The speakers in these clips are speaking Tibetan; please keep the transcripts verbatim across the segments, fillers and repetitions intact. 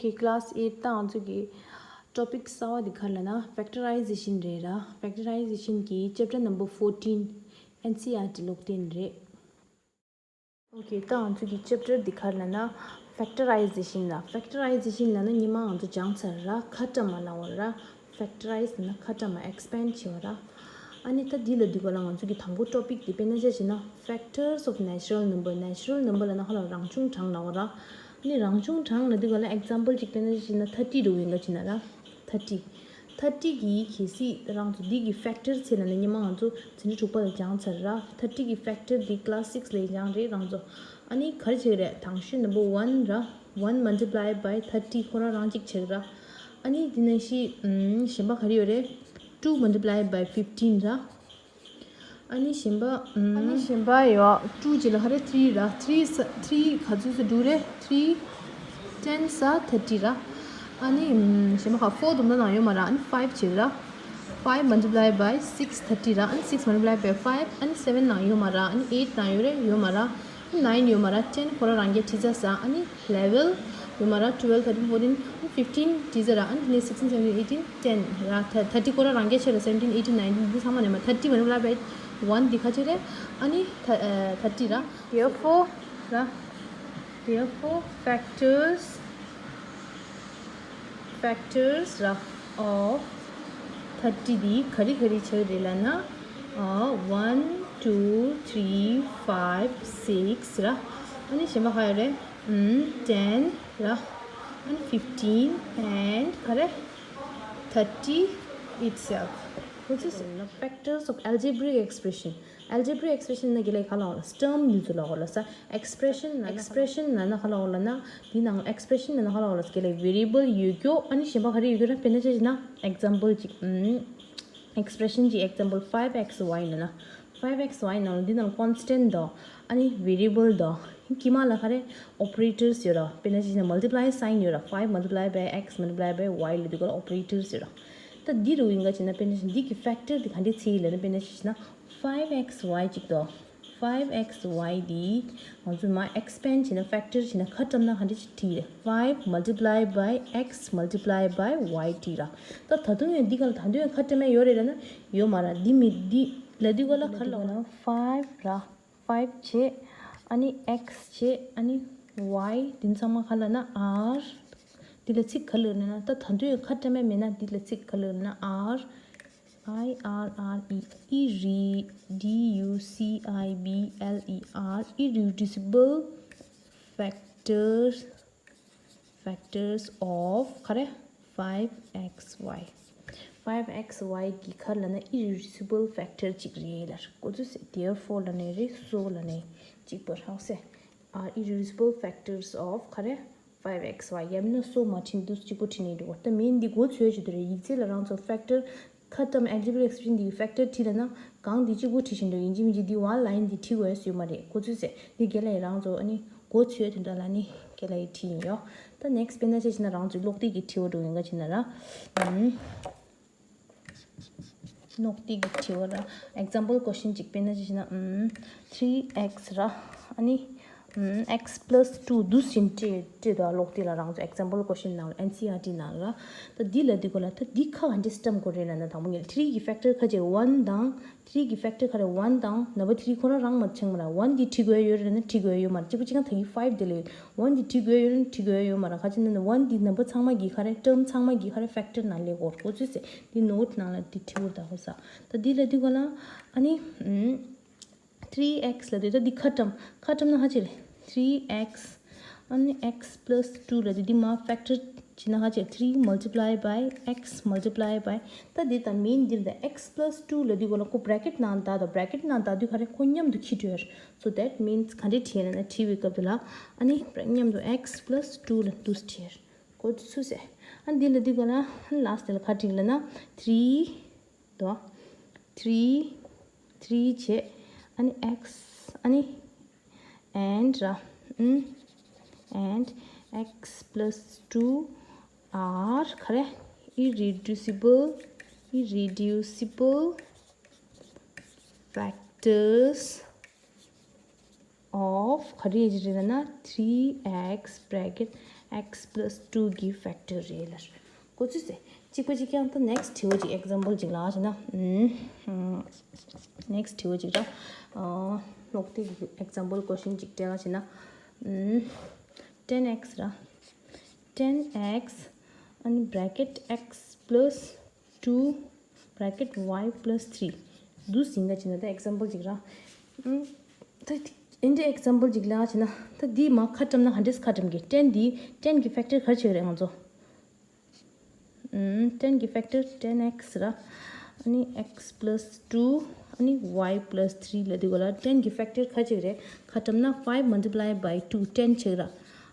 Okay, class eight ད་ང་ཚོ་གི་topic གསར་བ་འདི་ག་རེ་ལབ་ན་factorization རེད་ར། Factorization གི་chapter number fourteen NCERT ཀློག་དེབ་རེད། Okay, ད་ང་ཚོ་གི་chapter འདི་ག་རེ་ལབ་ན་factorization ལ། Factorization ལབ་ན་སྔོན་མ་ང་ཚོ་སྦྱངས་ཚར་ར། ཁ་བཀྲམ་མ་ལབ་པ་ར། Factorize ལབ་ན་ཁ་བཀྲམ་མ། Expand བྱེད་པ་ར། ཨ་ནི་ད་འདི་ལ་འདི་ག་ལ་ང་ཚོ་གི་དང་པོ་topic འདི་དཔེར་ན་ཆ་བཞག་ན་factors of natural number། Natural number ལབ་ན་ཧ་ལ་རང་བྱུང་གྲངས་ལབ་པ་ར། ཨ་ནི་རང་བྱུང་གྲངས་ལ་འདི་ག་ལ་example གཅིག་དཔེར་ན་ཆ་བཞག་ན་thirty འདྲ་བོ་ཡིན་ག་བྱས་ན་ར། Thirty། Thirty གི་གལ་སྲིད་རང་ཚོ་འདི་གི་factor ཚད་ལབ་ན་སྔོན་མ་ང་ཚོ་འཛིན་གྲྭ་དྲུག་པ་ལ་སྦྱངས་ཚར་ར། Thirty གི་factor འདི་class six ལ་སྦྱངས་རེད་རང་ཚོ། ཨ་ནི་ག་རེ་བྱེད་ཀྱི་རེད། དང་ཤོས་number one ར། One multiply by thirty ཁོ་རང་རང་གཅིག་བྱེད་ཀྱི་ར། ཨ་ནི་འདི་ནང་བཞིན་ཨམ་གཞན་པ་ག་རེ་ཡོད་རེད། Two multiply by fifteen ར། ཨ་ནི་གཞན་པ་ཨམ། ཨ་ནི་གཞན་པ་ཡོད། Two བྱས་ལ་ག་རེ། Three ར། Three ས་three ག་ཚོད་ཙམ་འགྲོ་རེད། Three ten ས་thirty ར། ཨ་ནི་ཨམ་གཞན་པ་ག་four དུམ་ན་ནང་ཡོད་མ་ར། ཨ་ནི་five བྱས་ར། Five multiply by six thirty ར། ཨ་ནི་six multiply by five ཨ་ནི་seven ནང་ཡོད་མ་ར། ཨ་ནི་eight ནང་ཡོད་རེད། ཡོད་མ་ར། Nine ཡོད་མ་ར། Ten ཁོ་རང་རང་གི་བྲིས་ཚར་ས། ཨ་ནི་eleven ཡོད་མ་ར། Twelve, thirteen, fourteen, fifteen བྲིས་ཚར་ར། ཨ་ནི་དེ་ནས་sixteen, seventeen, eighteen, ten ར། Thirty ཁོ་རང་རང་གི་ཆེད་ལ་seventeen, eighteen, nineteen འདི་ཚང་མ་ནས་མ། Thirty multiply by one འདི་ག་ཚོད་རེད། ཨ་ནི་ད་ཨ་thirty ར། Therefore ར། Therefore factors factors ར་of thirty འདི་ག་རེ་ག་རེ་ཆགས་རེད་ལབ་ན། ཨ་one, two, three, five, six ར། ཨ་ནི་གཞན་པ་ག་ཡོད་རེད། ཨམ་ten ར། ཨ་ནི་fifteen and ག་རེ། Thirty itself. Which is factors of algebraic expression. Algebraic expression ན་རྒན་ལགས་ག་ལབ་ལ། Term འདི་ཚོ་ལབ་ལ་ས། Expression ན། Expression ན་ན་ག་ལབ་ལ་ན། འདི་ནང་expression ན་ན་ག་ལབ་ལ་ས། རྒན་ལགས་variable ཡོད་རྒྱུ། ཨ་ནི་གཞན་པ་ག་རེ་ཡོད་རྒྱུ་ར། དཔེར་ན་ཆ་བཞག་ན་example གཅིག་ཨམ། Expression གཅིག example five X Y ན་ན། Five X Y ནང་ལ་འདི་ནང་constant དང་། ཨ་ནི་variable དང་། དཀྱིལ་མ་ལ་ག་རེ། Operators ཡོད་ར། དཔེར་ན་ཆ་བཞག་ན་multiply sign ཡོད་ར། Five multiply by X multiply by Y ལབ་དུས་ག་ལ་operators ཡོད་ར། ད་འདི་རུ་ཡིན་ག་བྱས་ན་དཔེར་ན་ཆ་བཞག་ན་འདི་གི་factor དེ་ག་འདྲས་བྱེད་ཡིན་ལབ་ན། དཔེར་ན་ཆ་བཞག་ན་five X Y གཅིག་དང་། Five X Y འདི་ང་ཚོས་མར་expand བྱས་ན། Factor བྱས་ན་ཁ་བཀྲམ་ན་ག་འདྲས་ཅིག་བྲིས་རེད། Five multiply by X multiply by Y བྲིས་ར། ད་ད་དུང་ཡང་འདི་ག་ལ་ད་དུང་ཡང་ཁ་བཀྲམ་ཡ་ཡོད་རེད་ལབ་ན་ཡོད་མ་ར། འདི་མི་འདི་ལབ་དུས་ག་ལ་ག་ལབ་ན་five ར། Five བྱས། ཨ་ནི་X བྱས། ཨ་ནི་Y འདི་ཚང་མ་ག་ལབ་ན་R། འདི་ལ་ཚིག་ག་ལབ་ན་ན། ད་ད་དུང་ཡང་ཁ་བཀྲམ་ཡ་མེད་ན་འདི་ལ་ཚིག་ག་ལབ་ན་R I R R E irre D U C I B l e r irreducible factors factors of ག་རེ། Five X Y. Five X Y གི་ག་རེ་ལབ་ན་irreducible factor གཅིག་རེད་ལབ། གོ་ཚོད་ཟེར། Therefore ལབ་ནའི་རེད། So ལབ་ནའི་གཅིག་པ་རེད་ཟེར། Are irreducible factors of ག་རེ། Five X Y ཡང་མིན་ན་so མ་བྲིས་ན་འདུག་གཅིག་པོ་བྲིས་ནའི་འགྲིག་གོ། ད་མིན་འདི་གོ་ཚོད་ཅིག་འདུག་རེད། ཡིག་ཚད་ལ་རང་ཚོ་factor ཁ་བཀྲམ། Algebraic expression འདི་factor བྲིས་ལབ་ན་གང་འདི་གཅིག་པོ་བྲིས་བཞིན་འགྲོ། ཡིན་གཅིག་མིན་གཅིག་འདི་one line འདི་བྲིས་དགོས་ཡ་ཡོད་མ་རེད། གོ་ཚོད་ཟེར། འདི་རྒན་ལགས་ཡིས་རང་ཚོ་ཨ་ནི་གོ་ཚོད་དེ་འདྲ་ལ་ནི་རྒན་ལགས་ཡིས་བྲིས་ཡིན་ཡོ། ད་next དཔེར་ན་ཆ་བཞག་ན་རང་ཚོའི་ཀློག་དེབ་ཀྱི་དྲི་བ་འགྲོ་ཡིན་ག་བྱས་ན་ར། ཨམ། ཀློག་དེབ་ཀྱི་དྲི་བ་ར། Example question གཅིག་དཔེར་ན་ཆ་བཞག་ན། ཨམ། Three X ར། ཨ་ནི། ཨམ། X plus two འདུག་སེ་བྲིས་བྲིས་འདུག་ཨ། ཀློག་དེབ་ལ་རང་ཚོ་example question ནང་ལ། NCERT ནང་ལ། ད་འདི་ལབ་དུས་ག་ལ་ད་འདི་ཁ་ག་འདྲས་བཀྲམ་དགོས་རེད་ལབ་ན། དང་པོ་ངས་three གི་factor ཁ་ཅིག one དང་། Three གི་factor ག་རེ། One དང་number three ཁོ་རང་རང་མ་ཆགས་མ་ར། One འདི་བྲིས་དགོས་ཡོད་རེད་ན་བྲིས་དགོས་ཡོད་མ་རེད། གཅིག་པ་གཅིག་རྐྱང་ད་གི་five དེ་ལ་ཡོད། One འདི་བྲིས་དགོས་ཡོད་རེད་ན་བྲིས་དགོས་ཡོད་མ་རེད། ག་ཅི་ན་ནི་one འདི་number ཚང་མ་གི་ག་རེ། Term ཚང་མ་གི་ག་རེ། Factor ནང་སླེབས་དགོས་རེད། གོ་ཚོད་ཟེར། འདི་note ནང་ལ་འདི་བྲིས་དགོས་རེད། ད་གོ་ས། ད་འདི་ལབ་དུས་ག་ལ་ཨ་ནི། ཨམ། Three X ལབ་དུས་ད་འདི་ཁ་བཀྲམ། ཁ་བཀྲམ་ན་ག་ཅི་རེད། Three X ཨ་ནི་X plus two ལབ་དུས་འདི་མར་factor བྱས་ན་ག་ཅི། Three multiply by X multiply by ད་འདི་ད་མིན་འདིར་ད་X plus two ལབ་དུས་ག་ལ་ཁོ་bracket ནང་བཏགས་དང་། Bracket ནང་བཏགས་དུས་ག་རེ། ཁོ་མཉམ་དུ་འཁྱེར་འགྲོ་ཡ་རེད། So that means ག་འདྲས་བྲིས་ན་ན། བྲིས་པའི་སྐབས་དེ་ལ་ཨ་ནི་མཉམ་དུ་X plus two ལ་འདུག་སེ་བྲིས་ཡ་རེད། གོ་ཚོད་ཟེར། ཨ་འདི་ལབ་དུས་ག་ལ་ཨ་ནི་last དེ་ལ་ག་བྲིས་ལབ་ན། Three དོ། Three three བྱས། ཨ་ནི་X ཨ་ནི་and ར། ཨམ། And X plus two are ག་རེ། Irreducible irreducible factors of ག་རེ་ཡིན་རེད་ན། Three X bracket x plus two གི་factor རེད་ལ། གོ་ཚུལ་ཟེར། གཅིག་པ་གཅིག་རྐྱང་དུ་next དྲི་བ་གཅིག་example གཅིག་ལ་བྱས་ན། next དྲི་བ་གཅིག་ར། ལོག་སྟེ་example question གཅིག་སྤྲད་ལ་བྱས་ན། ten x ར། ten x ཨ་ནི་bracket x plus two bracket y plus three འདུག་ཟིན་ག་བྱས་ན་ད་example གཅིག་ར། ད་འདི་example གཅིག་ལ་བྱས་ན་ད་འདི་མ་ཁ་བཀྲམ་ན་ཧ་འདྲེས་ཁ་བཀྲམ་གི ten འདི་ten གི་factor ག་རེ་བྱེད་ཀྱི་རེད་ང་ཚོ། ten གི་factor ten x ར། ཨ་ནི་x plus two ཨ་ནི་y plus three ལ་འདི་གོ་ལ་ten གི་factor ག་ཅིག་རེད། ཁ་བཀྲམ་ན་five multiply by two ten ཆགས་ར། ཨ་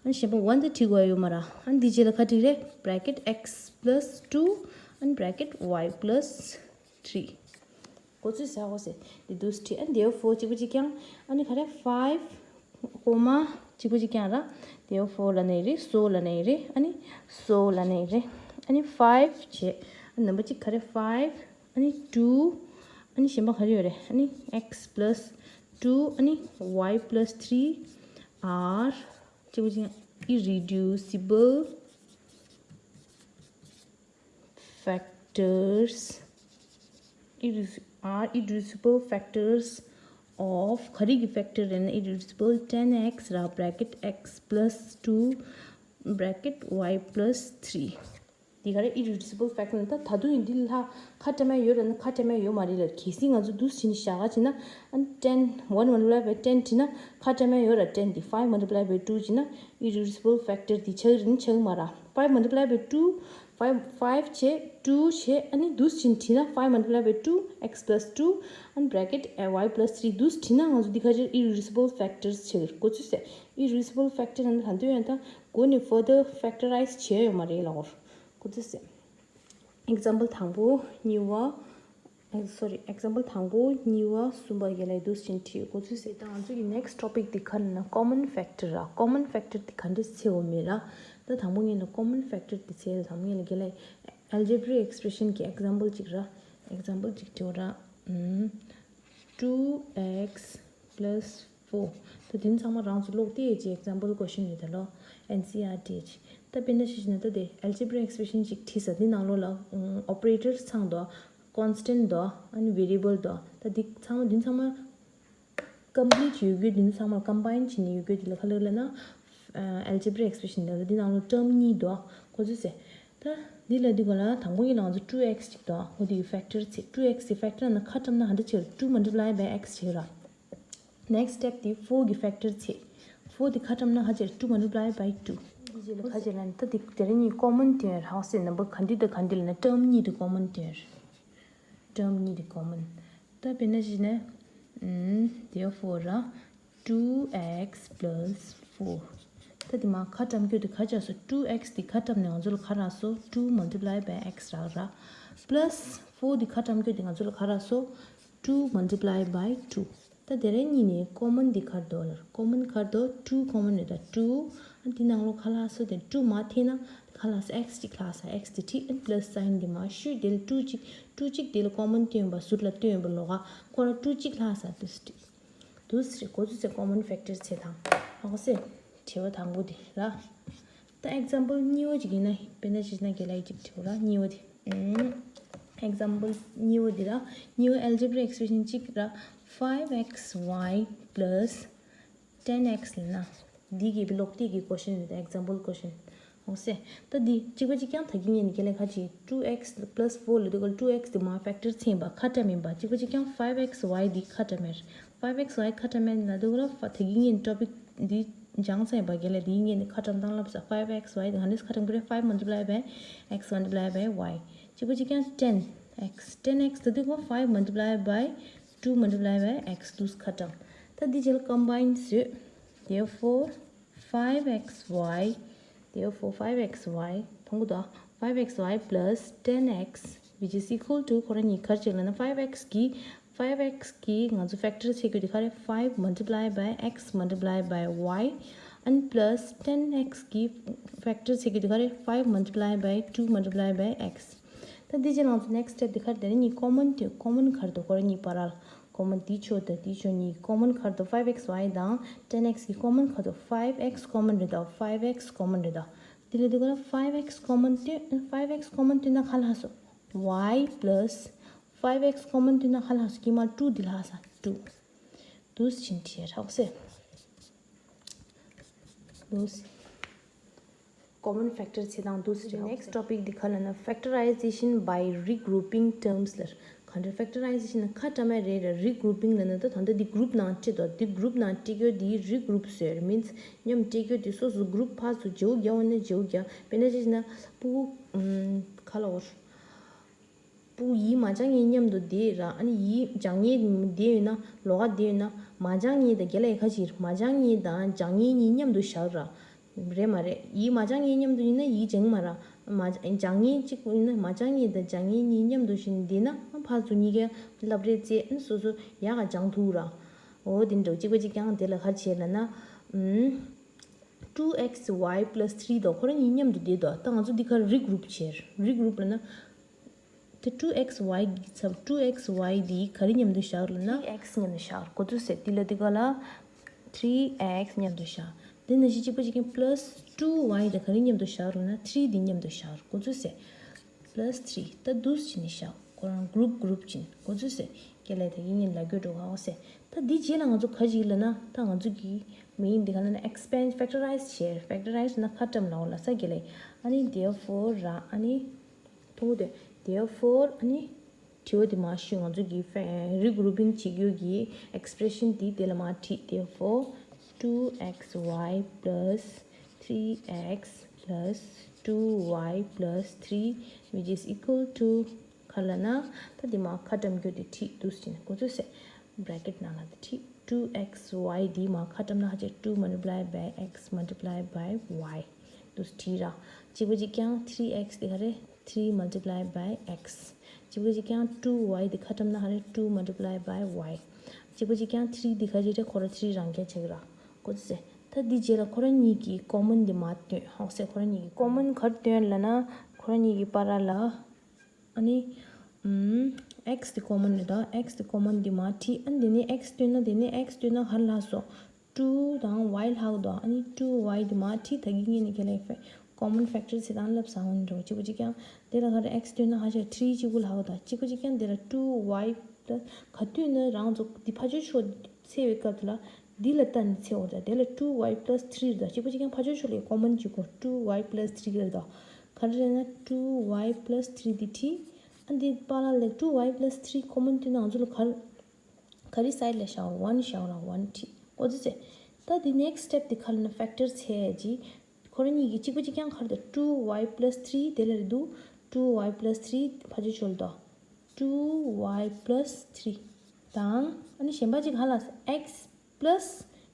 ནི་གཞན་པ་one དེ་བྲིས་དགོས་ཡོད་མ་ར། ཨ་ནི་འདི་རྗེས་ལ་ག་བྲིས་རེད། bracket x plus two ཨ་ནི་bracket y plus three གོ་ཚུལ་ཟ་གོ་ཟེར། འདི་འདུག་སེ་བྲིས། ཨ་ནི་therefore གཅིག་པ་གཅིག་རྐྱང་། ཨ་ནི་ག་རེ་five comma གཅིག་པ་གཅིག་རྐྱང་ར། therefore ལབ་ནའི་རེད། so ལབ་ནའི་རེད། ཨ་ནི་so ལབ་ནའི་རེད། ཨ་ནི་five བྱས། ཨ་ནི་ནམ་པ་གཅིག་ག་རེ་five ཨ་ནི་two ཨ་ནི་གཞན་པ་ག་རེ་ཡོད་རེད། ཨ་ནི་x plus two ཨ་ནི་y plus three are གཅིག་པ་གཅིག་རྐྱང་irreducible factors irre- are irreducible factors of ག་རེ་གི་factor རེད་ན། irreducible ten x ར། bracket x plus two bracket y plus three འདི་ག་རེ་irreducible factor ནི་ད་ད་དུང་ཡིན་འདི་ལ་ཁ་བཀྲམ་ཡ་ཡོད་ར་ན་ཁ་བཀྲམ་ཡ་ཡོད་མ་རེད་ལ། གལ་སྲིད་ང་ཚོ་འདུག་སེ་བྱས་ནས་བཞག་ག་བྱས་ན། ཨ་ནི་ten one multiply by ten བྲིས་ན་ཁ་བཀྲམ་ཡ་ཡོད་ར། ten འདི་five multiply by two བྱས་ན་irreducible factor འདི་ཆགས་རིན་ཆགས་མ་ར། five multiply by two five five བྱས། two བྱས། ཨ་ནི་འདུག་སེ་བྱས་ནས་བྲིས་ན་five multiply by two x plus two ཨ་ནི་bracket y plus three འདུག་སེ་བྲིས་ན་ང་ཚོ་འདི་ག་ཅིག་irreducible factors ཆགས་གོ་ཚུལ་ཟེར། irreducible factor ནི་ད་དུང་ཡང་ད་གོ་ནས་further factorize བྱས་ཡོད་མ་རེད་ལ། འོར་གོ་ཚུལ་ཟེར། example དང་པོ་གཉིས་པ། sorry example དང་པོ་གཉིས་པ་གསུམ་པ་རྒྱལ་ལ་འདུག་སེ་བྲིས་ཡོད་གོ་ཚུལ་ཟེར། ད་ང་ཚོ་གི་next topic དེ་ག་རེ་ན་common factor ར། common factor དེ་ག་འདྲ་འཚོལ་དགོས་མེད་ར། ད་དང་པོ་ངས་ན་common factor དེ་འཚོལ་ལ། དང་པོ་ངས་ན་རྒྱལ་ལ་algebraic expression གི་example གཅིག་ར། example གཅིག་བྲིས་ར། two x plus four ད་དེ་ཚང་མ་རང་ཚོ་ཀློག་དེ་ཡས་ཀྱི་example question རེད་ད་ལོ། NCERT ད་དཔེར་ན་ཆ་བཞག་ན་ད་དེ་algebraic expression གཅིག་བྲིས་ས། དེ་ནང་ལོགས་ལ་operator ཚང་དོ། constant དོ། ཨ་ནི་variable དོ། ད་དེ་ཚང་མ་དེ་ཚང་མ་complete ཡོད་རྒྱུ་དེ་ཚང་མ་combine བྱས་ནས་ཡོད་རྒྱུ་དེ་ལ་ག་ལབ་ལབ་ན། algebraic expression ད་དེ་ནང་ལོགས་term གཉིས་དོ། གོ་ཚུལ་ཟེར། ད་འདི་ལ་འདི་ག་ལ་དང་པོ་ཡིན་ལ་ང་ཚོ་two x གཅིག་དོ། འོ་དེ་factor བྱེད། two x གི་factor ན་ཁ་བཀྲམ་ན་ཧ་འདྲ་ཆགས་ར། two multiply by x ཆགས་ར། next step དེ་four གི་factor བྱེད། four དེ་ཁ་བཀྲམ་ན་ཧ་ཆགས་ར། two multiply by two ཁ་ཆགས་ལ་ད་དེ་དེ་རིང་གཉིས་common དེ་རང་སེ་ནམ་པ་ག་འདི་དང་ག་འདི་ལ་ན་term གཉིས་དེ་common དེ་རེད། term གཉིས་དེ་common ད་དཔེར་ན་ཞིག་ན། therefore ར། two x plus four ད་དེ་མ་ཁ་བཀྲམ་རྒྱུ་དེ་ག་ཆགས་སོང་། two x དེ་ཁ་བཀྲམ་ནས་ང་ཚོ་ལ་ག་རག་སོང་། two multiply by x རག་ར། plus four དེ་ཁ་བཀྲམ་རྒྱུ་དེ་ང་ཚོ་ལ་ག་རག་སོང་། two multiply by two ད་དེ་རིང་གཉིས་ནས་common དེ་ག་རེ་འདུག་ལབ། common ག་རེ་འདུག two common རེད་ད། two ཨ་དེ་ནང་ལོགས་ག་ལྷག་སོང་། དེ་two མ་འཐེན་ན་ག་ལྷག་སོང་། x གཅིག་ལྷག་སོང་། x དེ་ཁྲིད། ཨ་plus sign དེ་མ་ཤུལ་དེ་ལ་two གཅིག two གཅིག་དེ་ལ་common བཏོན་པ་ཟུར་ལ་བཏོན་པ་ལོགས་ཀ་ཁོ་ར་two གཅིག་ལྷག་སོང་། དུ་སི་དུ་སི་གོ་ཚུལ་ཟེར། common factor བྱེད་སྟངས་ཧ་གོ་སོང་། དྲི་བ་དང་པོ་དེ་ར། ད་example གཉིས་པ་ཅིག་ཡིན་ན་དཔེར་ན་ཅིག་ན་རྒན་ལགས་ཅིག་དྲི་བ་ར། གཉིས་པ་དེ། example གཉིས་པ་དེ་ར། གཉིས་པ་algebraic expression གཅིག་ར། five x y plus ten x ལབ་ན། འདི་གི་ལོག་སྟེ་གི་question རེད་ད། example question ཧ་གོ་སོང་། ད་འདི་གཅིག་པ་གཅིག་རྐྱང་ད་གིན་ངས་ནི་རྒན་ལགས་ཁ་ཅིག two x plus four ལབ་དུས་སྐབས་two x དེ་མ་factor བྱས་པ་ཁ་བཀྲམ་ཡིན་པ། གཅིག་པ་གཅིག་རྐྱང་five x y འདི་ཁ་བཀྲམ་ཡིན། five x y ཁ་བཀྲམ་ཡིན་ལབ་དུས་སྐབས་ད་གིན་ངས་ནི་topic འདི་སྦྱངས་ཚར་ཡིན་པ། རྒན་ལགས་འདི་ངས་ནི་ཁ་བཀྲམ་སྟངས་ལབ་ས། five x y དེ་ག་འདྲས་ཁ་བཀྲམ་དགོས་རེད། five multiply by x multiply by y གཅིག་པ་གཅིག་རྐྱང་ten x ten x ད་འདི་ཁོ་five multiply by two multiply by x དུ་ཁ་བཀྲམ། ད་འདི་རྗེས་ལ་combine བཟོས། therefore five x y therefore five x y མཐོང་གི་འདུག five x y plus ten x which is equal to ཁོ་རང་གཉིས་ག་རེ་བྱེད་ལབ་ན། five x གི five x གི་ང་ཚོ་factor བྱེད་དགོས་དེ་ག་རེ། five multiply by x multiply by y and plus ten x གི་factor བྱེད་དགོས་དེ་ག་རེ། five multiply by two multiply by x ད་འདི་རྗེས་ལ་ང་ཚོ་next step དེ་ག་རེ། དེ་རིང་གཉིས་common དེ་common ག་རེ་འདུག་ཁོ་རང་གཉིས་བར་ལ། common དེའི་ཕྱོགས་དང་དེའི་ཕྱོགས་གཉིས་common ག་རེ་འདུག five x y དང་ten x གི་common ག་རེ་འདུག five x common རེད་ད། five x common རེད་ད། དེ་ལ་དེ་ག་ལ་five x common བཏོན། five x common བཏོན་ན་ག་ལྷག་སོང་། y plus five x common བཏོན་ན་ག་ལྷག་སོང་། ཀྱི་མ་two འདི་ལྷག་ས་two། འདུག་ཕྱིན་བྲིས་རག་སེ། འདུག common factor བྱེད་སྟངས་འདུག་ཟེར། Next topic འདི་ག་ལབ་ན་factorization by regrouping terms ལབ། ག་འདྲ་factorization ཁ་བཀྲམ་ཡ་རེད་ར། regrouping ལབ་ན་ད་ད་ལྟ་འདི་group ནང་བཀྲི་དོ། འདི་group ནང་བཀྲི་རྒྱུ་འདི་regroup ཟེར། means མཉམ་བཀྲི་རྒྱུ་འདི་སོ་སོ་group ཕར་ཚུར་བརྗེ་པོ་རྒྱག་པ་ན་བརྗེ་པོ་རྒྱག་དཔེར་ན་ཆ་བཞག་ན་ཕྲུ་གུ་ག་ལབ་དགོས། ཕྲུ་གུ་ཡིན་མ་བྱང་མཁན་མཉམ་དུ་བསྡད་ར། ཨ་ནི་ཡིན་བྱང་མཁན་བསྡད་ཡོད་ན་ལོགས་ཀ་བསྡད་ཡོད་ན་མ་བྱང་མཁན་དང་རྒན་ལགས་ཁ་ཅིག་མ་བྱང་མཁན་དང་བྱང་མཁན་གཉིས་མཉམ་དུ་བཞག་ར། རེད་མ་རེད། ཡིན་མ་བྱང་མཁན་མཉམ་དུ་ཡིན་ན་ཡིན་བྱང་མ་ར། མ་བྱང་མཁན་གཅིག་པུ་ཡིན་ན་མ་བྱང་མཁན་དང་བྱང་མཁན་གཉིས་མཉམ་དུ་བཞིན་བསྡད་ན་ཕར་ཚུར་གཉིས་ཀའི་སློབ་རའི་རྩེ་སོ་སོ་ཡག་ག་བྱང་ཐུབ་ར། འོ་དེ་འདྲ་གཅིག་པ་གཅིག་རྐྱང་དེ་ལ་ག་རེ་བྱེད་ལབ་ན། two x y plus three དོ། ཁོ་རང་གཉིས་མཉམ་དུ་བསྡད་དོ། ད་ང་ཚོ་འདི་ག་རེ་regroup བྱེད། regroup ལབ་ན། དེ་two x y གི་ཚབ་two x y འདི་ག་རེ་མཉམ་དུ་བཞག་ལབ་ན། three x མཉམ་དུ་བཞག་གོ་ཚོད་ཟེར། འདི་ལ་འདི་ག་ལ་three x མཉམ་དུ་བཞག་དེ་ནང་བཞིན་གཅིག་པ་གཅིག་རྐྱང་plus two y དེ་ག་རེ་མཉམ་དུ་བཞག་ལབ་ན། three འདི་མཉམ་དུ་བཞག་གོ་ཚོད་ཟེར། plus three ད་འདུག་སེ་བྱས་ནས་བཞག་ཁོ་རང་group group བྱས་ནས་གོ་ཚོད་ཟེར། རྒན་ལགས་དེ་གི་ངས་ལབ་རྒྱུ་འགྲོ་ག་འོ་ཟེར། ད་འདི་རྗེས་ལ་ང་ཚོ་ག་ཅིག་ལབ་ན། ད་ང་ཚོ་གི་main འདི་ག་ལབ་ན་expand factorize བྱས། factorize ན་ཁ་བཀྲམ་ལབ་འོ་ལ་ས་རྒན་ལགས། ཨ་ནི་therefore ར། ཨ་ནི་མཐོང་གི་འདུག therefore ཨ་ནི་དྲི་བ་འདི་མར་ཞུས། ང་ཚོ་གི་regrouping བྱེད་རྒྱུ་གི་expression འདི་དེ་ལ་མར་བྲིས། therefore two x y plus three x plus two y plus three which is equal to ག་ལབ་ན། ད་འདི་མར་ཁ་བཀྲམ་རྒྱུ་འདི་བྲིས་འདུག་སེ་བྱས་ནས་གོ་ཚོད་ཟེར། bracket ནང་ལ་འདི་བྲིས། two x y འདི་མར་ཁ་བཀྲམ་ན་ཧ་ཅང་two multiply by x multiply by y འདུག་སེ་བྲིས་ར། གཅིག་པ་གཅིག་རྐྱང་three x འདི་ག་རེ། three multiply by x གཅིག་པ་གཅིག་རྐྱང་two y འདི་ཁ་བཀྲམ་ན་ཧ་རེ། two multiply by y གཅིག་པ་གཅིག་རྐྱང་three འདི་ག་ཅིག་རེད། ཁོ་ར་three རང་རྐྱ་ཆགས་ར། གོ་ཚོད་ཟེར། ད་འདི་རྗེས་ལ་ཁོ་ར་གཉིས་ཀྱི་common འདི་མར་བཏོན་འོ་ཟེར། ཁོ་ར་གཉིས་ཀྱི་common ག་རེ་བཏོན་ལབ་ན། ཁོ་ར་གཉིས་ཀྱི་བར་ལ། ཨ་ནི། ཨམ། x དེ་common རེད་དོ། x དེ་common འདི་མར་བྲིས། ཨ་ནི་དེ་ནས་x བཏོན་ན། དེ་ནས་x བཏོན་ན་ག་རེ་ལྷག་སོང་། two དང་y ལྷག་དོ། ཨ་ནི་two y འདི་མར་བྲིས། ད་གིན་ངས་ནི་ཁྱེད་ལ་common factor བྱེད་སྟངས་ལབ་ས་འོང་འགྲོ། གཅིག་པ་གཅིག་རྐྱང་དེ་ལ་ག་རེ། x བཏོན་ན་ཧ་ཅང་three གཅིག་པུ་ལྷག་དོ། གཅིག་པ་གཅིག་རྐྱང་དེ་ལ་two y plus ག་དུས་ན་རང་ཚོ་འདི་ཕར་ཕྱོགས་ཕྱོགས་འཚོལ་བའི་སྐབས་དེ་ལ། འདི་ལ་ལྟ་ནས་འཚོལ་འོ་ད། དེ་ལ་two y plus three རེད་དོ། གཅིག་པ་གཅིག་རྐྱང་ཕར་ཕྱོགས་ཕྱོགས་ལ་common གཅིག་གོ། two y plus three རེད་དོ། ག་རེ་རེད་ན་two y plus three འདི་བྲིས། ཨ་འདི་བར་ལ་ལ་two y plus three common བཏོན་ན་ང་ཚོ་ལ་ག་རེ། ག་རེ་side ལ་བཞག one བཞག་ར། one བྲིས། གོ་ཚོད་ཟེར། ད་འདི་next step འདི་ག་ལབ་ན་factor བྱས་ཡ་ཅིག་ཁོ་རང་གཉིས་ཀྱི་གཅིག་པ་གཅིག་རྐྱང་ག་རེ་དང་། two y plus three དེ་ལ་རེད་འདུག two y plus three ཕར་ཕྱོགས་ཕྱོགས་ལ་དོ། two y plus three དང་། ཨ་ནི་གཞན་པ་གཅིག་ག་ལ་x plus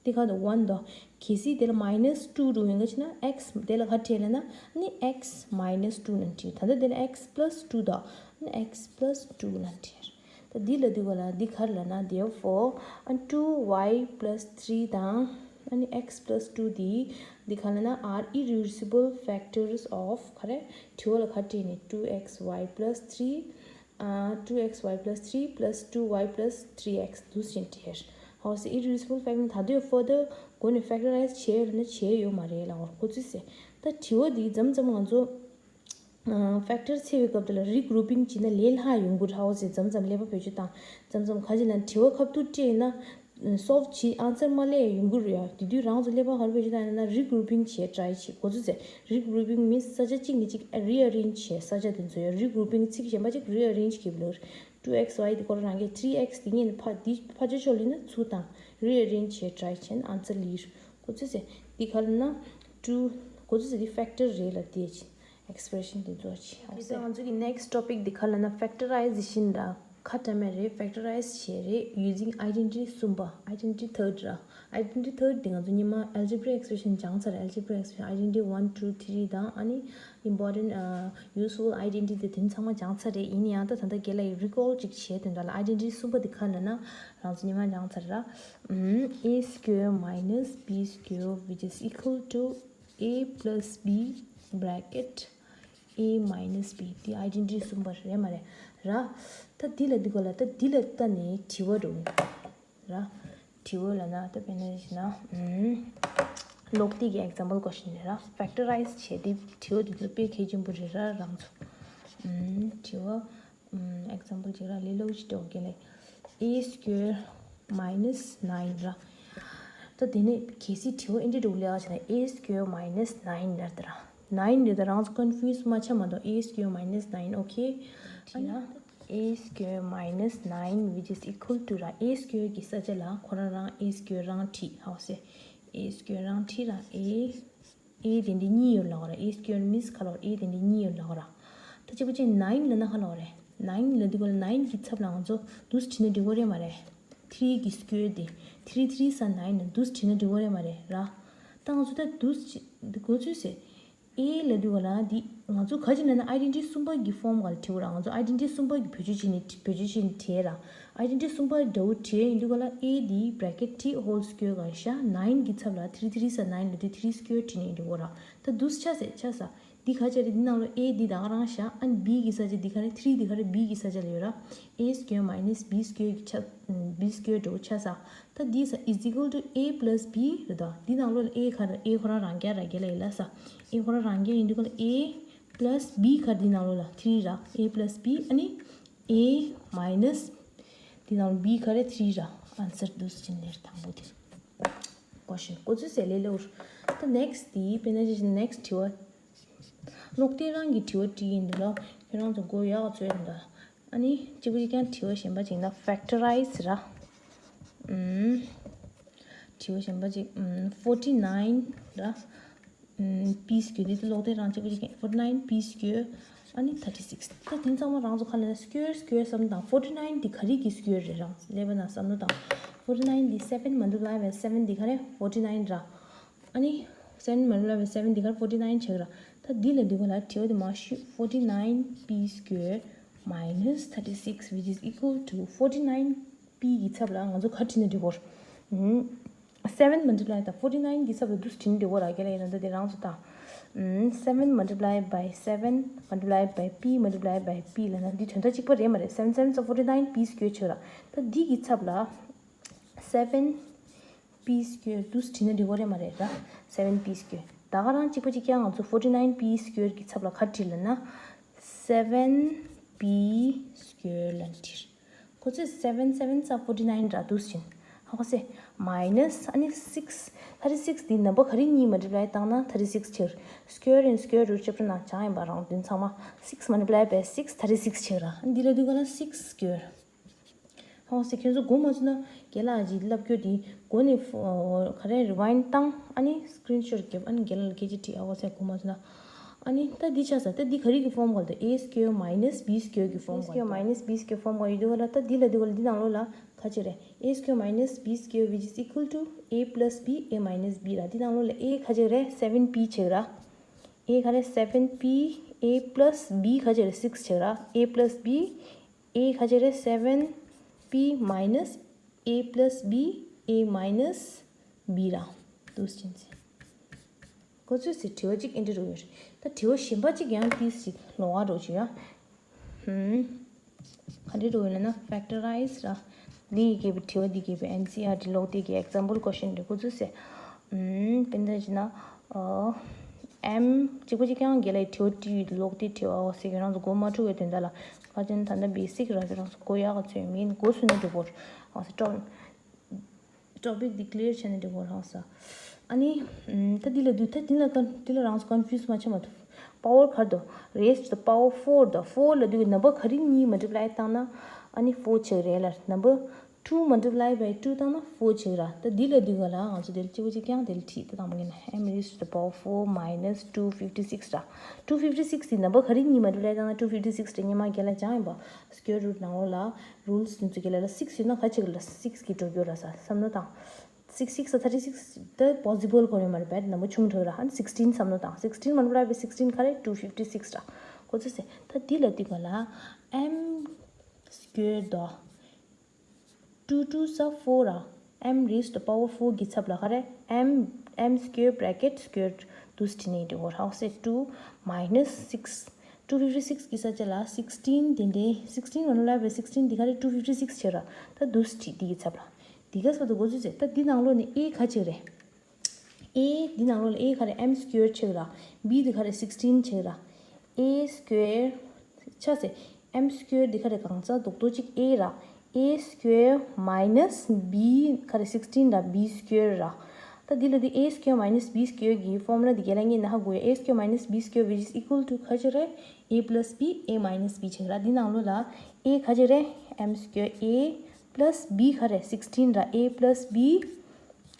འདི་ག་དང་one དང་། གལ་སྲིད་དེ་ལ་minus two འགྲོ་ཡོང་ག་ཅིག་ན། x དེ་ལ་ག་རེ་ལབ་ན། ཨ་ནི་x minus two ནང་བྲིས། ད་ལྟ་དེ་ལ་x plus two དང་། ཨ་ནི་x plus two ནང་བྲིས། ད་འདི་ལ་འདི་ག་ལ་འདི་ག་རེ་ལབ་ན། therefore ཨ་two y plus three དང་། ཨ་ནི་x plus two འདི་འདི་ག་ལབ་ན། are irreducible factors of ག་རེ། དྲི་བ་ལ་ག་རེ་བྲིས་ནས། two x y plus three ཨ། two x y plus three plus two y plus three x འདུག་སེ་བྲིས། ཧོ་སི་irreducible fact ད་དུང་further སྒོ་ནས་factorize བྱས་ཡོད་ན་བྱས་ཡོད་མ་རེད་ལབ་པ་གོ་ཚོད་ཟེར། ད་དྲི་བ་འདི་མཚམས་མཚམས་ང་ཚོ་ཨ། factor འཚོལ་བའི་སྐབས་དེ་ལ་regrouping བྱས་ན་ལས་སླ་ཡོང་གི་རེད། ཧོ་སི་མཚམས་མཚམས་ཀླད་པ་བེད་སྤྱོད་བཏང་། མཚམས་མཚམས་ཁ་ཅིག་ལ་དྲི་བ་ཁ་ཐུག་སྤྲད་ཡིན་ན། solve བྱེད་answer མ་སླེབས་ཡོང་གི་རེད་ཡ། དེ་དུས་རང་ཚོ་ཀླད་པ་ག་རེ་བེད་སྤྱོད་བཏང་ཡིན་ན། regrouping བྱེད་try བྱེད་གོ་ཚོད་ཟེར། regrouping means ས་ཆ་གཅིག་ནས་གཅིག་rearrange བྱེད། ས་ཆ་དེ་ཚོ་ཡ། regrouping ཚིག་གཞན་པ་གཅིག་rearrange བྱེད་པ་ལ། two x y དེ་ཁོ་རང་རང་གི three x དེ་ངས་ནི་ཕ་འདི་ཕར་ཕྱོགས་ཕྱོགས་ལ་ཡིན་ན་ཚུར་བཏང་། rearrange བྱེད་try བྱས་ན་answer སླེབས་གོ་ཚོད་ཟེར། འདི་ག་ལབ་ན་two གོ་ཚོད་ཟེར། འདི་factor རེད་ལབ་དེ་ཅི། expression དེ་ཚོ་ཅི། ཨ་ད་ང་ཚོ་གི་next topic འདི་ག་ལབ་ན་factorization ར། ཁ་བཀྲམ་ཡ་རེད། factorize བྱེད་རེད། using identity གསུམ་པ། identity third ར། identity third འདི་ང་ཚོ་སྔོན་མ་algebraic expression སྦྱངས་ཚར། algebraic expression identity one two three དང་ཨ་ནི་important ཨ་useful identity དེ་ཚང་མ་སྦྱངས་ཚར་རེད། ཡིན་ཡང་ད་ད་ལྟ་རྒན་ལགས་ཀྱིས་recall ཅིག་བྱས་དོན་དག་ལ། identity གསུམ་པ་འདི་ག་ལབ་ན་རང་ཚོ་སྔོན་མ་སྦྱངས་ཚར་ར། a square minus b square which is equal to a plus b bracket a minus b འདི་identity གསུམ་པ་རེད་མ་རེད་ར། ད་འདི་ལ་འདི་ག་ལབ། ད་འདི་ལ་ལྟ་ནས་དྲི་བ་འགྲོ་གི་ར། དྲི་བ་ལབ་ན་ད་དཔེར་ན་བྱས་ན། ཨུམ། ཀློག་དེབ་ཀྱི་example question་རེད་ར། factorize་བྱས་ཏེ་དྲི་བ་དེ་ཚོ་དཔེ་གལ་ཆེན་པོ་རེད་ར་རང་ཚོ། ཨམ། དྲི་བ། ཨམ། example་ཅིག་ར་ལས་སླ་པོ་ཅིག་འདྲ་པོ་རྒྱག་ལེ། a square minus nine་ར། ད་དེ་ནས་གལ་སྲིད་དྲི་བ་འདི་འདྲ་པོ་སླེབས་པ་ཡིན་ན་a square minus nine་ལབ་དེ་ར། nine་རེད་ད། རང་ཚོ་confuse་མ་ཆགས་མ་གཏོགས། a square minus nine, okay. དྲིས་ན། a square minus nine which is equal to་ར། a square་གི་ས་ཆ་ལ་ཁོ་རང་རང་a square་རང་བྲིས། ཧ་གོ་སོང་། a square་རང་བྲིས་ར། a a་དེ་འདྲ་གཉིས་ཡོད་ལབ་ར། a square་means་ག་ལབ་ར། a་དེ་འདྲ་གཉིས་ཡོད་ལབ་ར། ད་གཅིག་པ་གཅིག་nine་ལབ་ན་ག་ལབ་རེད། nine་ལབ་དུས་ག་ལ་nine་གི་ཚབ་ལ་ང་ཚོ་འདུག་སེ་བྲིས་ན་འགྲིག་གི་རེད་མ་རེད། three་གི་square་དེ། three threes are nine་ལ་འདུག་སེ་བྲིས་ན་འགྲིག་གི་རེད་མ་རེད་ར། ད་ང་ཚོ་ད་འདུག་སེ་བྲིས་འགོ་ཚུགས་སེ། a་ལབ་དུས་ག་ལ་འདི་ང་ཚོ་ག་ཅིག་ལབ་ན་identity་གསུམ་པ་གི་form་ག་ལ་བྲིས་པ་ར། ང་ཚོ་identity་གསུམ་པ་གི་བེད་སྤྱོད་བྱས་ནས་བེད་སྤྱོད་བྱས་ནས་བྲིས་ར། identity་གསུམ་པ་འདྲ་པོ་བྲིས་ཡིན་དུས་ག་ལ་a་འདི་bracket three whole square་ག་ཤ་nine་གི་ཚབ་ལ་three threes are nine་ལབ་དུས་three square་བྲིས་ནས་འགྲིག་གི་ར། ད་འདུག་སེ་ཆགས་སེ་ཆགས་ས། འདི་ག་ཅིག་རེད། འདི་ནང་ལོགས་a་འདི་ད་ག་རང་ཤ། ཨ་ནི་b་གི་ས་ཆ་འདི་ག་རེད། three་འདི་ག་རེད། b་གི་ས་ཆ་ལ་ཡོད་ར། a square minus b square་གི་ཆ་b square་འདྲ་པོ་ཆགས་ས། ད་འདི་ས་is equal to a plus b་རེད་ད། འདི་ནང་ལོགས་ལ་a་ག་རེད། a་ཁོ་རང་རང་རྐྱ་ར་རྐྱ་ལ་ཡིན་ལ་ས། a་ཁོ་རང་རང་རྐྱ་ཡིན་དུས་ག་ལ་a plus b་ག་རེད། འདི་ནང་ལོགས་ལ་three་ར། a plus b ཨ་ནི་a minus་འདི་ནང་ལོགས་b་ག་རེད། three་ར། answer་འདུག་སེ་བྱས་ནས་དང་པོ་དེ། question་འགོ་ཚུགས་སེ་ལས་སླ་པོ་ར། ད་next་དེ་དཔེར་ན་ཅིག་next་དྲི་བ། ཀློག་དེབ་རང་གི་དྲི་བ་བྲིས་ཡིན་འདུག་ལ། ཁྱོད་རང་ཚོ་མགོ་ཡག་ཚོད་ཡིན་འདུག་ཨ་ནི་གཅིག་པ་གཅིག་རྐྱང་དྲི་བ་གཞན་པ་ཅིག་ན་factorize་ར། ཨུམ། དྲི་བ་གཞན་པ་ཅིག་ཨུམ། forty nine་ར། ཨུམ། p square། འདི་ཀློག་དེབ་རང་གཅིག་པ་གཅིག་རྐྱང་། forty nine p square། ཨ་ནི་thirty six། ད་དེ་ཚང་མ་རང་ཚོ་ག་ལ་square square་བསམ་དང་། forty nine་འདི་ག་རེ་གི་square་རེད། རང་ལས་པ་ན་བསམ་བློ་བཏང་། forty nine་འདི་seven multiply by seven་འདི་ག་རེ། forty nine་ར། ཨ་ནི་seven multiply by seven་འདི་ག་རེ། forty nine་ཆགས་ར། ད་འདི་ལ་འདི་ག་ལ་དྲི་བ་དེ་མ་ཤོད། forty nine p square minus thirty six which is equal to forty nine p་གི་ཚབ་ལ་ང་ཚོ་ག་བྲིས་ན་འགྲིག་གོ། seven multiply་དང་forty nine་གི་ཚབ་ལ་འདུག་སེ་བྲིས་ན་འགྲིག་གོ་ར། རྒྱ་ལ་ཡིན་ན་ད་དེ་རང་ཚོ་དང་། seven multiply by seven multiply by p multiply by p་ལབ་ན་འདི་དོན་དག་གཅིག་པ་རེད་མ་རེད། seven seven are forty nine p square་ཆགས་ར། ད་འདི་གི་ཚབ་ལ་seven p square་འདུག་སེ་བྲིས་ན་འགྲིག་གོ་རེད་མ་རེད་ར། seven p square། ད་ག་རང་གཅིག་པ་གཅིག་རྐྱང་ང་ཚོ་forty nine p square་གི་ཚབ་ལ་ག་བྲིས་ལབ་ན་seven p square་ལབ་བྲིས། ཁོ་ཚོས་seven seven are forty nine་ར། འདུག་སེ་བྲིས། ཧ་གོ་སོང་། minus་ཨ་ནི་six། thirty six་འདི་ནམ་བར་ག་རེ་གཉིས་multiply་བཏང་ན་thirty six་ཆགས། square་and square root་སྐྱབས་འགྲོ་ནང་སྦྱངས་ཡིན་པ་རང་དོན་ཚང་མ་six multiply by six thirty six་ཆགས་ར། འདི་ལ་འདི་ག་ལ་six square། ཧ་གོ་སོང་། ཁྱེད་ཚོ་མགོ་མ་ཚོས་ན་རྒན་ལགས་ཀྱིས་བསླབ་རྒྱུ་འདི་མགོ་ནས་ཨོ་ག་རེ་rewind་བཏང་། ཨ་ནི་screenshot་རྒྱབ། ཨ་ནི་རྒན་ལགས་ལ་སྐད་ཆ་དྲིས། ཧ་གོ་སོང་། མགོ་མ་ཚོས་ན། ཨ་ནི་ད་འདི་ཆགས་ས། ད་འདི་ག་རེ་གི་form་ག་ལ་འདུག a square minus b square་གི་form་ག་ལ། a square minus b square་form་ག་ཡོད་དུས་ག་ལ། ད་འདི་ལ་འདི་ག་ལ་འདི་ནང་ལོགས་ལ་ག་ཅིག་རེད། a square minus b square which is equal to a plus b a minus b་ར། འདི་ནང་ལོགས་ལ་a་ག་ཅིག་རེད། seven p་ཆགས་ར། a་ག་རེ། seven p། a plus b་ག་ཅིག་རེད། six་ཆགས་ར། a plus b། a་ག་ཅིག་རེད། seven p minus a plus b a minus b་ར། འདུག་སེ་བྲིས་ཚེ། ཁོ་ཚོས་ཟེར་དྲི་བ་གཅིག་ཨེ་འདྲ་རུ་ཡོད་རེད། ད་དྲི་བ་གཞན་པ་གཅིག་ཡང་ཏིས་ཞིག་ལོགས་ཀ་འགྲོ་བྱུང་ཡ། ཧུམ། ག་འདྲ་རུ་ཡོད་ལབ་ན་factorize་ར། འདི་ཡི་གི་དྲི་བ་འདི་གི་ཨེན་སི་ཨར་ཊི་ཀློག་དེབ་ཀྱི་example question་རེད། ཁོ་ཚོས་ཟེར། ཧུམ། དཔེར་ན་ཆ་བཞག་ན། ཨ། m་གཅིག་པ་གཅིག་རྐྱང་རྒན་ལགས་དྲི་བ་དྲིས་ཡོད། ཀློག་དེབ་དྲི་བ་ཟེར་གྱི་རང་ཚོ་མགོ་མ་འཁྲུག་པའི་དོན་དག་ལ། ཁ་ཅན་ད་ལྟ་basic་ར་གི་རང་ཚོ་མགོ་ཡག་ག་ཚོད་མིན་མགོ་ཚོས་ན་འགྲིག་གོ་ར། ང་ཚོ་སྤྲོ། topic་འདི་clear་བྱས་ན་འགྲིག་གོ་རང་ས། ཨ་ནི། ད་འདི་ལ་འདུག་ད་འདི་ལ་ཀོན་འདི་ལ་རང་ཚོ་confuse་མ་བྱེད་མ་ཐུབ། power་ག་རེ་འདུག raised to the power four་འདུག four་ལབ་དུས་number་ག་རེ་གཉིས་multiply་བཏང་ན་ཨ་ནི་four་ཆགས་རེད་ལ། number two multiply by two་བཏང་ན་four་ཆགས་ར། ད་འདི་ལ་འདུག་ག་ལ་ང་ཚོ་དེ་ལ་གཅིག་པ་གཅིག་རྐྱང་དེ་ལ་བྲིས། ད་དང་པོ་ངས་ན་m raised to the power four minus two fifty six་ར། two fifty six་འདི་number་ག་རེ་གཉིས་multiply་བཏང་ན། two fifty six་དེ་སྔོན་མ་རྒན་ལགས་སྦྱངས་ཡིན་པ། square root་ནང་ལོགས་ལ་rules་དེ་ཚོ་རྒན་ལགས་ལ་six་ཡོད་ན་ག་ཆགས་རེད་ལ། six་གིས་འགྲོ་རྒྱུ་ར་ས། བསམ་བློ་བཏང་། six six are thirty six་ད་possible་གོ་རེད་མ་རེད། bad number་ཆུང་དྲགས་ར། ཨ་ནི་sixteen་བསམ་བློ་བཏང་། sixteen multiply by sixteen་ག་རེ། two fifty six་ར། ཁོ་ཚོས་ཟེར། ད་འདི་ལ་འདུག་ག་ལ་m square་འདུག two twos are four་ར། m raised to the power four་གི་ཚབ་ལ་ག་རེ། m m square bracket square་འདུག་སེ་བྲིས་ནས་འགྲིག་གོ་ར། ཧ་གོ་སོང་། two minus six། two fifty six་གི་ས་ཆ་ལ་sixteen་དེ་འདྲའི་sixteen་ལ་ནོར་ལ་བའི་sixteen་འདི་ག་རེ། two fifty six་ཆགས་ར། ད་འདུག་སེ་བྲིས། འདི་གི་ཚབ་ལ་འདི་ག་སོ་དུ་འགོ་ཚུགས་ཚེ། ད་འདི་ནང་ལོགས་ནས་a་ག་ཆགས་རེད། A འདི་ནང་ལོགས་ལ་A ག་རེ་M square ཆགས་ར། B འདི་ག་རེ་sixteen ཆགས་ར། A square ཆ་ཟེར། M square འདི་ག་རེ་གང་ཚ་རྡོག་རྡོག་གཅིག A ར། A square minus B ག་རེ་sixteen ར། B square ར། ད་འདི་ལ་འདི་A square minus B square གི་formula འདི་རྒྱལ་ལ་ངས་ན་ཧ་གོ་ཡ། A square minus B square which is equal to ག་ཅི་རེད། A plus B A minus B ཆགས་ར། འདི་ནང་ལོགས་ལ་A ག་ཅི་རེད། M square A plus B ག་རེ་sixteen ར། A plus B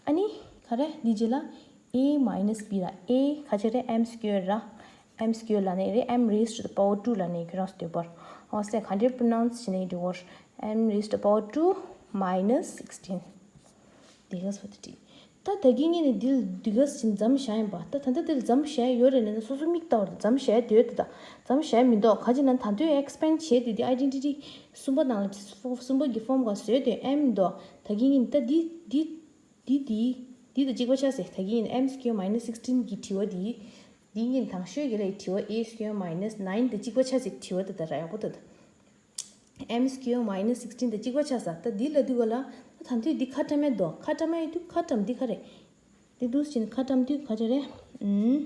ཨ་ནི་ག་རེ་འདི་རྗེས་ལ་A minus B ར། A ག་ཅི་རེད། M square ར། M square ལ་ནི་རེད། M raised to the power two ལ་ནི་ཁྱོད་རང་ཚོ་འདོད་པར། འོ་སེ་ག་འདྲ་pronounce བྱེད་ནི་འདི་བོར། M raised to the power two minus sixteen. Discuss for the tea. ད་ད་གིན་ངས་ནི་འདི་discuss བྱེད་མཚམས་བཞག་ཡིན་པ། ད་ད་ལྟ་འདིར་མཚམས་བཞག་ཡོད་རེད་ལབ་ན་སོ་སོ་མིག་ལྟ་བར་མཚམས་བཞག་འདོད་དེ། ད་མཚམས་བཞག་མི་འདུག་ག་ཅི་ན་ད་དུང་expand བྱས་དེ་འདི་identity གསུམ་པ་ནང་ལ་གསུམ་པ་གི་form ག་བཟོས་དེ་M འདུག་ད་གིན་ངས་ནི་ད་འདི་འདི། འདི་འདི། འདི་དང་གཅིག་པ་ཆགས་ཟེར། ད་གིན་ངས་ནི་M square minus sixteen གི་དྲི་བ་འདི། འདི་ངས་ནི་དང་ཤོས་ཀྱི་ལ་ཡི་དྲི་བ་A square minus nine དང་གཅིག་པ་ཆགས་ཟེར་དྲི་བ་དེ་ད་ར་ཡག་པོ་ད་ད། M square minus sixteen དང་གཅིག་པ་ཆགས་ས། ད་འདི་ལ་འདི་ག་ལ། ད་ད་འདི་འདི་ཁ་བཀྲམ་མེད་དོ། ཁ་བཀྲམ་མེད་དུས་ཁ་བཀྲམ་འདི་ག་རེད། འདི་འདུག་ཅིན་ཁ་བཀྲམ་དུས་ག་ཅི་རེད། ཨུམ།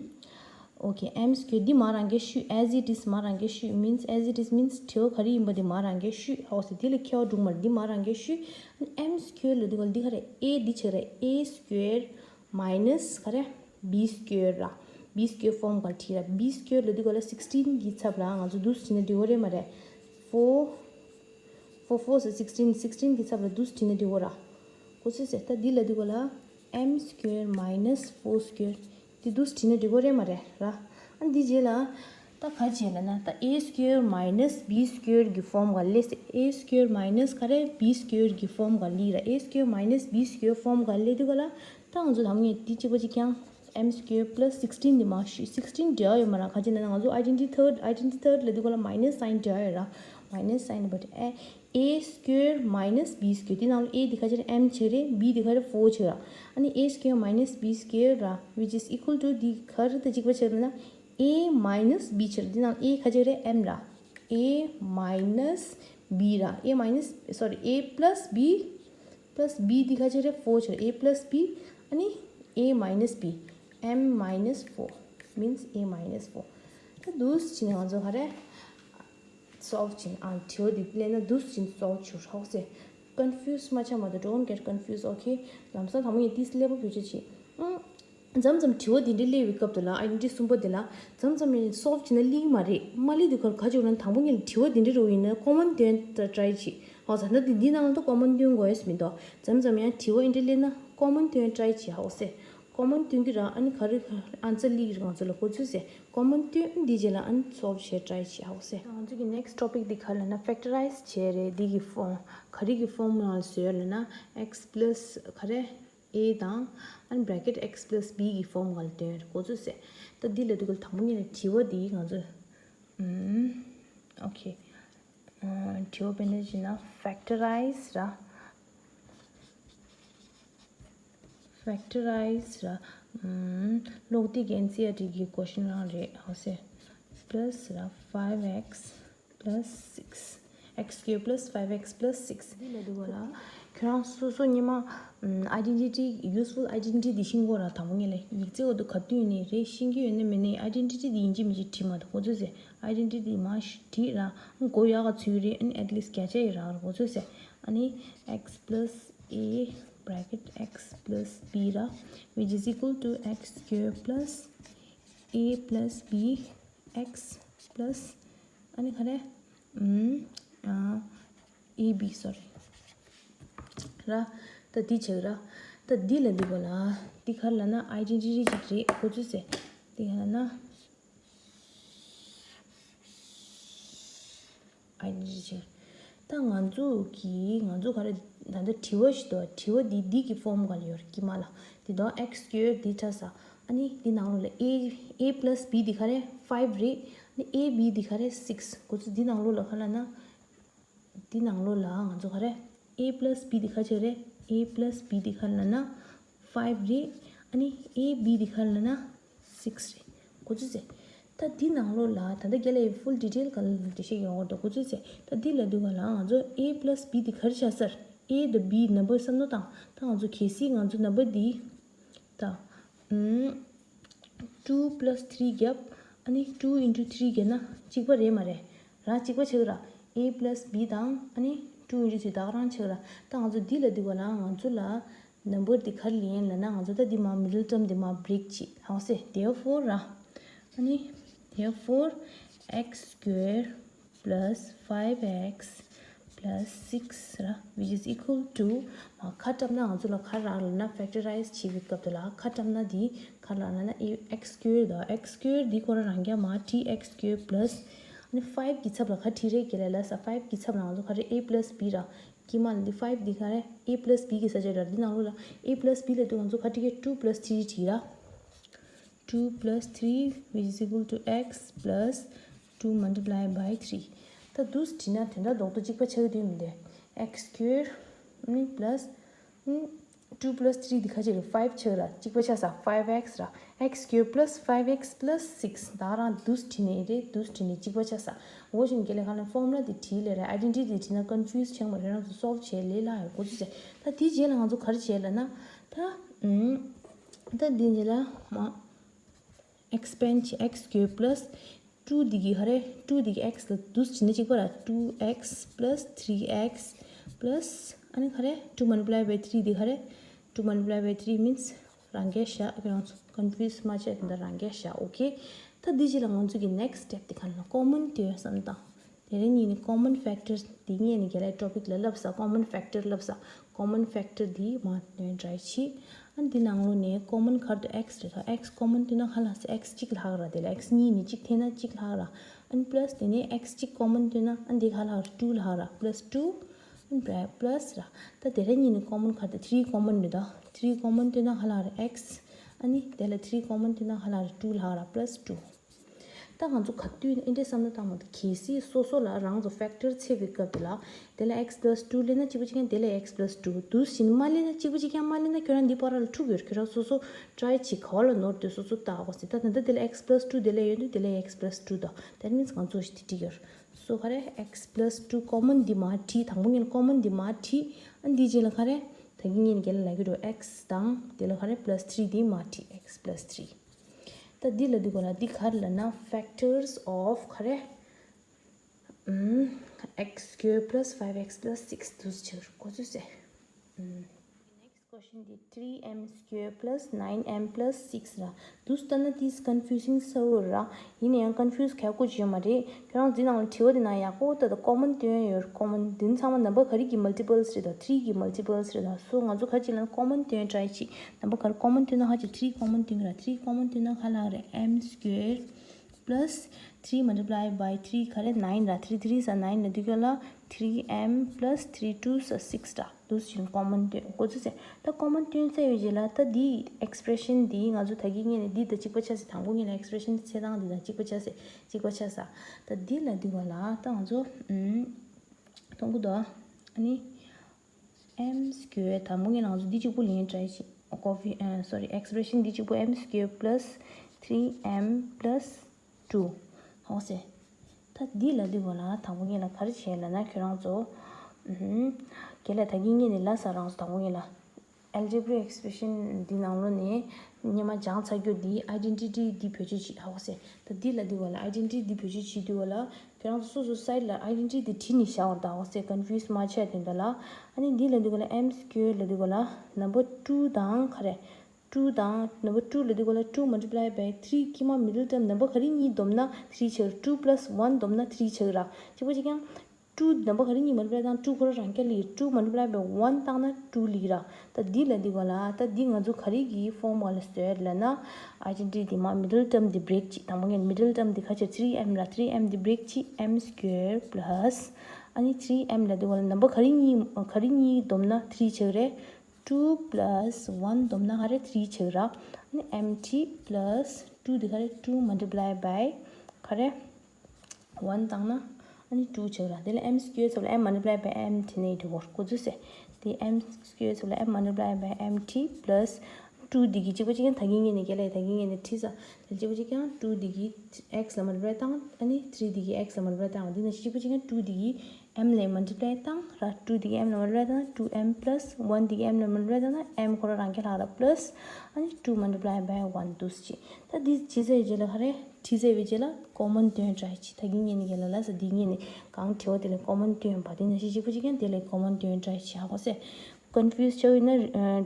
Okay, M square འདི་མ་རང་གི་ཤུ་as it is མ་རང་གི་ཤུ་means as it is means དྲི་བ་ག་རེ་ཡིན་པ་འདི་མ་རང་གི་ཤུ། ཧོ་སི་འདི་ལ་ཁྱད་པར་འགྲོ་མ་རེད། འདི་མ་རང་གི་ཤུ། M square ལ་འདི་ག་ལ་འདི་ག་རེད། A འདི་ཆགས་རེད། A square minus ག་རེ་B square ར། B square form ག་ལ་ཁྲིད་ར། B square ལ་འདི་ག་ལ་sixteen གི་ཚབ་ལ་ང་ཚོ་འདུག་ཅིན་འདི་ག་རེད་མ་རེད། Four four four sixteen sixteen གི་ཚབ་ལ་འདུག་ཅིན་འདི་ག་ར། གོ་ཚོད་ཟེར། ད་འདི་ལ་འདི་ག་ལ། M square minus four square འདི་འདུག་བྲིས་ན་འགྲིག་གི་རེད་མ་རེད་ར། ཨ་འདི་རྗེས་ལ་ད་ག་བྱས་ལབ་ན། ད་A square minus B square གི་form ག་ལས། A square minus ག་རེ་B square གི་form ག་ལས་ར། A square minus B square form ག་ལས་དུས་ག་ལ། ད་ང་ཚོ་ད་ངས་འདི་གཅིག་པ་གཅིག་རྐྱང་། M square plus sixteen འདི་མ་ཤི། sixteen འབྲེལ་ཡོད་མ་ར། ག་བྱས་ན་ང་ཚོ་identity third identity third ལ་འདི་ག་ལ་minus sign འབྲེལ་ཡོད་ར། minus sign but A A square minus B square འདི་ནང་ལ་A འདི་ག་ཅི་རེད། M ཆགས་རེད། B འདི་ག་རེད། four ཆགས་ར། ཨ་ནི་A square minus B square ར་which is equal to འདི་ག་རེད། ད་གཅིག་པ་ཆགས་ན་A minus B ཆགས་རེད། འདི་ནང་A ག་ཅི་རེད། M ར། A minus B ར། A minus sorry A plus B plus B འདི་ག་ཅི་རེད། four ཆགས་རེད། A plus B ཨ་ནི་A minus B M minus four means A minus four ད་འདུག་སེ་བྱས་ནས་ང་ཚོ་ག་རེད། solve བྱེད་ཨ་དྲི་བ་འདི་ལེན་ན་འདུག་སེ་བྱས་solve བྱེད་རོགས་ཟེར། confuse མ་ཆགས་མ་གཏོགས། don't get confused, okay? ལམ་སང་དང་པོ་ངས་ཏིས་ཀླད་པ་བེད་སྤྱོད་བྱེད། ཨང་། མཚམས་མཚམས་དྲི་བ་འདི་འདྲ་སླེབས་པའི་སྐབས་དེ་ལ་ཨ་ཡིན་འདྲི་གསུམ་པ་དེ་ལ་མཚམས་མཚམས་ཡིན་solve བྱེད་ན་སླེབས་མ་རེད། མ་སླེབས་དུས་ཁར་ག་ཅིག་ན་དང་པོ་ངས་དྲི་བ་འདི་འདྲ་རུ་ཡིན་ན་common དོན་try བྱེད། ཧོ་ཟ་ན་འདི་འདི་ནང་ལ་ད་common དོན་དགོས་ཡས་མི་འདུག་མཚམས་མཚམས་ཡང་དྲི་བ་འདི་འདྲ་སླེབས་ན་common དོན་try བྱེད་ཧོ་ཟེར། common དོན་གྱི་ར་ཨ་ནི་ག་རེ་answer སླེབས་རེད་ང་ཚོ་ལ་གོ་ཚུལ་ཟེར། common དོན་འདི་རྗེས་ལ་ཨ་ནི་solve བྱེད་try བྱེད་ཧོ་ཟེར། ང་ཚོ་གི་next topic འདི་ག་ལབ་ན་factorize བྱེད་རེད། འདི་གི་form ག་རེ་གི་form ནང་ལ་བཟོས་ལབ་ན་x plus ག་རེ་a དང་ཨ་ནི་bracket x plus b གི་form ག་ལ་དོན་རེད་གོ་ཚུལ་ཟེར། ད་འདི་ལ་འདི་ག་ལ་དང་པོ་ཉིད་ལ་དྲི་བ་འདི་ང་ཚོ་ཨུམ། okay དྲི་བ་དཔེར་ན་བྱས་ན་factorize ར། factorize ར། ཨུམ། ཀློག་དེབ་ཀྱི་NCERT གི་question རང་རེད་ཧ་སེ། plus ར་five x plus six x cube plus five x plus six འདི་ལ་འདུག་བ་ལ། ཁྱོད་རང་སོ་སོ་ཉི་མ་ཨུམ། identity useful identity འདི་ཤེས་དགོས་ར། དང་པོ་ཉིད་ལ་ཡིག་ཚད་འོག་ཏུ་ག་དུས་ནས་རེད་ཤེས་ཀྱི་ཡོད་ན་མེད་ན་identity འདི་ཡིན་གཅིག་མིན་གཅིག་བྲིས་མ་ཐུབ་གོ་ཚུལ་ཟེར། identity མ་ཤི་བྲིས་ར། མགོ་ཡག་ག་ཚུད་རེད། ཨ་ནི་at least བརྒྱ་ཆ་ཡི་རག་ར་གོ་ཚུལ་ཟེར། ཨ་ནི་x plus a bracket x plus b ར་which is equal to x square plus a plus b x plus ཨ་ནི་ག་རེ། ཨུམ། ཨ། ab sorry ར། ད་འདི་བྱེད་ར། ད་འདི་ལ་འདི་ག་ལ་འདི་ག་ལ་ན་identity ཅིག་རེད་གོ་ཚུལ་ཟེར། འདི་ག་ལ་ན། ཨ་ནི་ཅིག་ད་ང་ཚོ་གི་ང་ཚོ་ག་རེ་ད་ལྟ་དྲི་བ་ཞིག་འདུག་དྲི་བ་འདི་འདི་གི་form ག་ལ་ཡོད་རེད་ཀྱི་མ་ལ། འདི་དང་x square འདི་ཕྲ་ས། ཨ་ནི་འདི་ནང་ལོགས་ལ་a a plus b འདི་ག་རེ་five རེད། ཨ་ནི ab འདི་ག་རེ་six གོ་ཚུལ། འདི་ནང་ལོགས་ལ་ག་ལ་ན། འདི་ནང་ལོགས་ལ་ང་ཚོ་ག་རེ་a plus b འདི་ག་ཅིག་རེད། a plus b འདི་ག་ལ་ན་five རེད། ཨ་ནི་ab འདི་ག་ལ་ན་six རེད་གོ་ཚུལ་ཟེར། ད་འདི་ནང་ལོགས་ལ་ད་ལྟ་རྒན་ལགས་ཀྱིས་full detail ག་ལ་འགྲེལ་བཤད་ཡོང་བར་འདུག་གོ་ཚུལ་ཟེར། ད་འདི་ལ་འདུག་ག་ལ་ང་ཚོ་a plus b འདི་ག་རེ་བྱ་སར། a དང་b number བསམ་བློ་བཏང་། ད་ང་ཚོ་གལ་སྲིད་ང་ཚོ་number འདི་ད་ ཨུམ། two plus three བརྒྱབ། ཨ་ནི་two into three བརྒྱབ་ན་གཅིག་པ་རེད་མ་རེད། རང་གཅིག་པ་ཆགས་ར། A plus B དང་ཨ་ནི་two into three ད་ག་རང་ཆགས་ར། ད་ང་ཚོ་འདི་ལ་འདི་བ་ལ་ང་ཚོ་ལ་number འདི་ག་རེ་ལེན་ལབ་ན། ང་ཚོ་ད་འདི་མ་middle term འདི་མ་break བྱེད་ཧང་སེ། Therefore ར། ཨ་ནི། Therefore x square plus five x plus six ར། Which is equal to ཁ་བཀྲམ་ན་ང་ཚོ་ལ་ག་རག་ལབ་ན། factorize བྱེད་པའི་སྐབས་དེ་ལ་ཁ་བཀྲམ་ན་འདི་ག་རག་ལབ་ན། A x square དང་x square འདི་ཁོ་རང་རང་རྐྱ་མ་three x square plus ཨ་ནི་five གི་ཚབ་ལ་ག་བྲིས་རེད་ཀྱི་ལ་ལ་ས། five གི་ཚབ་ལ་ང་ཚོ་ག་རེ། A plus B ར། ཀྱི་མ་ལ་འདི་five འདི་ག་རེ། A plus B གི་ས་ཆ་ར། འདི་ནང་ལོགས་ལ་A plus B ལ་འདུག་ང་ཚོ་ག་བྲིས་ཀྱི། two plus three བྲིས་ར། two plus three which is equal to x plus two multiply by three ད་འདུག་སེ་བྲིས་ན་དོན་དག་རྡོག་རྡོག་གཅིག་པ་ཆགས་ཀྱི་འདུག་མི་འདུག x square ཨ་ནི་plus ཨ་ནི་two plus three འདི་ག་ཆགས་ཀྱི། five ཆགས་ར། གཅིག་པ་ཆགས་ས། five x ར། x square plus five x plus six ད་རང་འདུག་སེ་བྲིས་ནས་རེད། འདུག་སེ་བྲིས་ནས་གཅིག་པ་ཆགས་ས། འོ་བཞིན་གྱི་ལས་ཁ་ན་formula འདི་བྲིས་ལས་ར། identity འདི་བྲིས་ན་confuse ཆགས་མ་རེད། རང་ཚོ་solve བྱས་ལས་སླ་ཡོད་འགོ་ཚུགས་ཟེར། ད་དེའི་རྗེས་ལ་ང་ཚོ་ག་རེ་བྱས་ལབ་ན། ད་ཨུམ། ད་འདི་འདི་ལ་མ་expand བྱེད། x square plus two འདི་གི་ག་རེ། two འདི་གི་x ལ་འདུག་སེ་བྱས་ན་གཅིག་པ་ར། two x plus three x plus ཨ་ནི་ག་རེ། two multiply by three འདི་ག་རེ། two multiply by three means རང་རྐྱ་བཞག་ཁྱོད་རང་ཚོ་confuse མ་བྱས། དེ་འདྲ་རང་རྐྱ་བཞག okay ད་འདི་རྗེས་ལ་ང་ཚོ་གི་next step འདི་ག་ལ་common འདོན་བསམ་དང་། དེ་རིང་ཉིན་ནི་common factor འདི་ངས་ནི་རྒན་ལགས་topic ལ་བསླབས་ས། common factor བསླབས་ས། common factor འདི་མ་འདོན་try བྱེད། ཨ་འདི་ནང་ལོགས་ནས་common ག་རེ་འདུག x རེད་ད། x common བཏོན་ན་ག་ལྷག་སོང་། x གཅིག་ལྷག་ར། དེ་ལ་x གཉིས་ནས་གཅིག་འཐེན་ན་གཅིག་ལྷག་ར། ཨ་ནི་plus དེ་ནས་x གཅིག་common བཏོན་ན་ཨ་འདི་ག་ལྷག་ར། two ལྷག་ར། plus two ཨ་ནི་plus ར། ད་དེ་རིང་ཉིན་ནི་common ག་རེ་འདུག three common རེད་ད། three common བཏོན་ན་ག་ལྷག་ར། x ཨ་ནི་དེ་ལ་three common བཏོན་ན་ག་ལྷག་ར། two ལྷག་ར། plus two ད་ང་ཚོ་ག་དུས་ནས་འདི་འདྲ་བསམ་བློ་བཏང་མ་འདུག་གལ་སྲིད་སོ་སོ་ལ་རང་ཚོ་factor འཚོལ་བའི་སྐབས་དེ་ལ། དེ་ལ་x plus two ལེན་ན་གཅིག་པ་གཅིག་རྐྱང་། དེ་ལ་x plus two འདུག་སེ་བྱས་ནས་མ་ལེན་ན། གཅིག་པ་གཅིག་རྐྱང་མ་ལེན་ན་ཁྱོད་རང་འདི་བར་ལ་འཁྲུག་ཡོད། ཁྱོད་རང་སོ་སོ་try བྱེད། ག་བ་ལ་ནོར་འདུག་སོ་སོ་ལྟ་དགོས་ཟེར། ད་ད་ལྟ་དེ་ལ་x plus two དེ་ལ་ཡོད་འདུག་དེ་ལ་x plus two ད། that means ང་ཚོ་ཞིག་དེ་འགྲིག་ཡོད། སོ་ག་རེ། x plus two common འདི་མ་བྲིས། དང་པོ་ངས་common འདི་མ་བྲིས། ཨ་འདི་རྗེས་ལ་ག་རེ། ད་གིན་ངས་རྒན་ལགས་ལབ་ཀྱི་འདུག x དང་དེ་ལ་ག་རེ། plus three འདི་མ་བྲིས། x plus three ད་འདི་ལ་འདི་གོ་ལ་འདི་ག་རེ་ལབ་ན། factors of ག་རེ། ཨུམ། x square plus five x plus six འདུག་སེ་བྱས་འགོ་ཚུགས་ཟེར། ཨུམ། next question འདི་three m square plus nine m plus six ར། འདུག་སེ་ལྟ་ན་this confusing ས་འོ་ར། ཡིན་ན་ཡང་confuse ག་གོ་ཅི་ཡོད་མ་རེད། ཁྱོད་རང་འདི་ནང་ལ་དྲི་བ་འདི་ནང་ཡག་པོ་ལྟ་དང་། common བཏོན་ཡོད། common འདི་ཚང་མ་number ག་རེ་གི་multiples རེད་ད། three གི་multiples རེད་ད། so ང་ཚོ་ག་ཅི་ལ་common བཏོན་try བྱེད། number ག་རེ་common བཏོན་ན་ཧ་ཅི། three common བཏོན་གི་ར། three common བཏོན་ན་ག་ལྷག་རེད། m square plus three multiply by three ག་རེ། nine ར། three three ས་nine ལ་འདི་ག་ལ་three m plus three two ས་six ར། འདུག་སེ་བྱས་ནས་common བཏོན་འགོ་ཚུགས་ཟེར། ད་common བཏོན་ཚར་ཡོད་རྗེས་ལ་ད་འདི་expression འདི་ང་ཚོ་ད་གིན་ངས་ནས་འདི་དང་གཅིག་པ་ཆགས་ཟེར། དང་པོ་ངས་ལ་expression འདི་ཚད་སྟངས་འདི་དང་གཅིག་པ་ཆགས་ཟེར། གཅིག་པ་ཆགས་ས། ད་འདི་ལ་འདི་བ་ལ་ད་ང་ཚོ་ཨུམ། གཏོང་གི་འདུག་ཨ་ནི་m square དང་པོ་ངས་ང་ཚོ་འདི་གཅིག་པུ་ལེན་try བྱེད། coeffi- ཨ་sorry expression འདི་གཅིག་པུ། m square plus three m plus two ཧོ་སེ། ད་འདི་ལ་འདི་བ་ལ་དང་པོ་ངས་ལ་ག་རེ་བྱས་ལབ་ན། ཁྱོད་རང་ཚོ་ཨུ་ཧུམ། རྒན་ལགས་ད་གིན་ངས་ནས་ལབ་ས། རང་ཚོ་དང་པོ་ངས་ལ་algebraic expression འདི་ནང་ལོགས་ནས་སྔོན་མ་སྦྱངས་ཚར་རྒྱུ་འདི་identity འདི་བེད་སྤྱོད་བྱེད་ཧོ་སེ། ད་འདི་ལ་འདི་བ་ལ་identity འདི་བེད་སྤྱོད་བྱེད་དུས་བ་ལ་ཁྱོད་རང་ཚོ་སོ་སོ་side ལ་identity འདི་བྲིས་ནས་བཞག་པ་རེད་ད་ཧོ་སེ། confuse མ་བྱས་དོན་དག་ལ། ཨ་ནི་འདི་ལ་འདི་བ་ལ་m square ལ་འདི་བ་ལ་number two དང་ག་རེ། two དང་number two ལ་འདི་གོ་ལ་two multiply by three ཀྱི་མ་middle term number ག་རེ་གཉིས་བསྡོམས་ན་three ཆགས། two plus one བསྡོམས་ན་three ཆགས་ར། གཅིག་པ་གཅིག་རྐྱང་། two number ག་རེ་གཉིས་multiply དང་two ཁོ་རང་རང་རྐྱ་ལ་ཡོད། two multiply by one བཏང་ན་two ལ་ཡོད་ར། ད་འདི་ལ་འདི་གོ་ལ་ད་འདི་ང་ཚོ་ག་རེ་གི་form ལ་བཟོས་ལབ་ན། identity འདི་མ་middle term འདི་break བྱེད། དང་པོ་ངས་middle term འདི་ག་ཆགས། three m ར། three m འདི་break བྱེད། m square plus ཨ་ནི་three m ལ་འདི་གོ་ལ་number ག་རེ་གཉིས་ག་རེ་གཉིས་བསྡོམས་ན་three ཆགས་རེད། two plus one བསྡོམས་ན་ག་རེ་three ཆགས་ར། ཨ་ནི་mt plus two འདི་ག་རེ་two multiply by ག་རེ་one བཏང་ན་ཨ་ནི་two ཆགས་ར། དེ་ལ་m square ཚབ་ལ་m multiply by m དེ་ནས་འགྲིག་གོ་འགོ་ཚུགས་སེ། དེ་m square ཚབ་ལ་m multiply by mt plus two འདི་གི་གཅིག་པ་གཅིག་རྐྱང་ད་གིན་ངེས་ནས་རྒྱལ་ལ་ད་གིན་ངེས་ནས་ཁྲིད་ས། དེ་གཅིག་པ་གཅིག་རྐྱང་two འདི་གི་x ལ་multiply བཏང་། ཨ་ནི་three འདི་གི་x ལ་multiply བཏང་། འདི་ན་གཅིག་པ་གཅིག་རྐྱང་two འདི་གི་m ལ་multiply བཏང་ར། two འདི་གི་m ལ་multiply བཏང་ན་two m plus one འདི་གི་m ལ་multiply བཏང་ན་m ཁོ་རང་རང་གི་ལྷག་ར་plus ཨ་ནི་two multiply by one འདུག་ཅེས། ད་འདི་བྱས་ཚར་རྗེས་ལ་ག་རེ་ཁྲིད་ཚར་བའི་རྗེས་ལ་common སྟོན་try བྱེད། ད་གིན་ངེས་ནས་རྒྱལ་ལ་ལ་ས་འདི་ངེས་ནས་གང་དྲི་བ་དེ་ལ་common སྟོན་པ་དེ་ན་གཅིག་པ་གཅིག་རྐྱང་དེ་ལ་common སྟོན་try བྱེད་ཧ་གོ་སེ། confuse བྱས་ཡོད་ན་